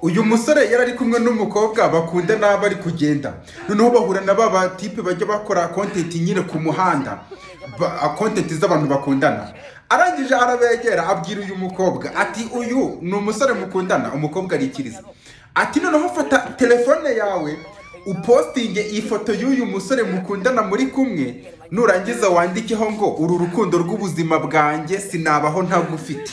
Uyu musore yari ari kumwe n'umukobwa bakundana, bari kugenda, noneho bahura na ba batipe bajya bakora content nyine ku muhanda, content z'abantu bakundana. Arangije arabegera, abwira uyu mukobwa ati: "Uyu ni umusore mukundana?" Umukobwa arikiriza ati: "Noneho fata telefone yawe upostinge iyi foto y'uyu musore mukundana muri kumwe, nurangiza wandikeho ngo 'Uru rukundo rw'ubuzima bwanjye, sinabaho ntagufite.'"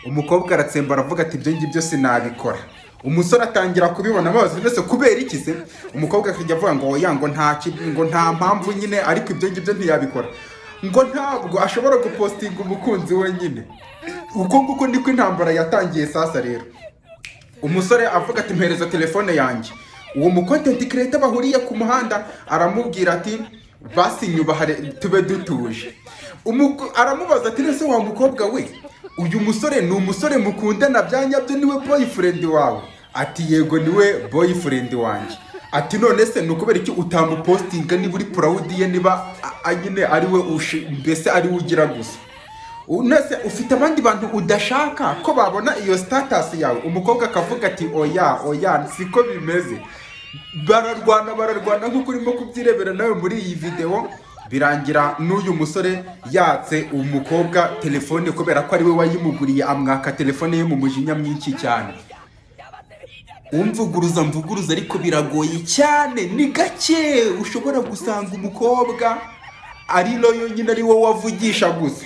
Umukobwa aratsemba, aravuga ati: "Ibyo ngibyo sinabikora." Umusore atangira kubibona amazi mbese kubera iki se? Umukobwa akajya avuga ngo oya, ngo nta ngo nta mpamvu nyine, ariko ibyo ngibyo ntiyabikora, ngo ntabwo ashobora gupostinga umukunzi we nyine. Uko nguko niko intambara yatangiye. Sasa rero umusore avuga ati: "Mpereza telefone yanjye." Uwo mu content creator bahuriye ku muhanda aramubwira ati: "Basi nyubahare, tube dutuje." Aramubaza ati: "Ese wa mukobwa we, uyu musore ni umusore mukundana bya nyabyo? Niwe boyfriend wawe?" Ati: "Yego, niwe boyfriend wanjye." Ati: "None se ni ukubera iki utamupostinga niba uri proud ye, niba nyine ari we mbese ari we ugira gusa? Nese ufite abandi bantu udashaka ko babona iyo status yawe?" Umukobwa akavuga ati: "Oya, oya, siko bimeze." Bararwana, bararwana nk'uko urimo kubyirebera nawe muri iyi videwo. Birangira n'uyu musore yatse umukobwa telefone kubera ko ari we wayimuguriye, amwaka telefone ye mu mujinya mwinshi cyane. Umvuguruza mvuguruza, ariko biragoye cyane, ni gake ushobora gusanga umukobwa ari loyal nyine, ari wowe wavugisha gusa.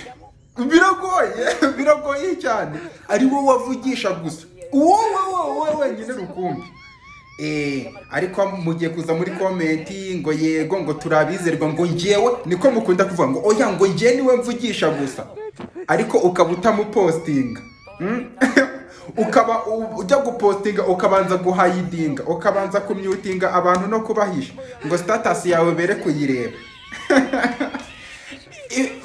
Biragoye, biragoye cyane, ari wowe wavugisha gusa, wowe wowe wenyine rukumbi. Ariko mugiye kuza muri comment ngo yego, ngo turabizerwa, ngo njyewe niko mukunda kuvuga ngo oya, ngo njye niwe mvugisha gusa, ariko ukaba utamupostinga. Ukaba ujya gupostinga ukabanza guhidinga, ukabanza kumyutinga abantu no kubahisha ngo status yawe bere kuyireba.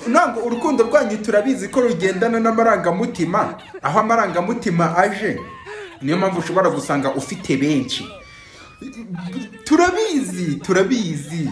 Ntabwo urukundo rwanyu turabizi ko rugendana n'amarangamutima. Aho amarangamutima aje, niyo mpamvu ushobora gusanga ufite benshi. Turabizi, turabizi.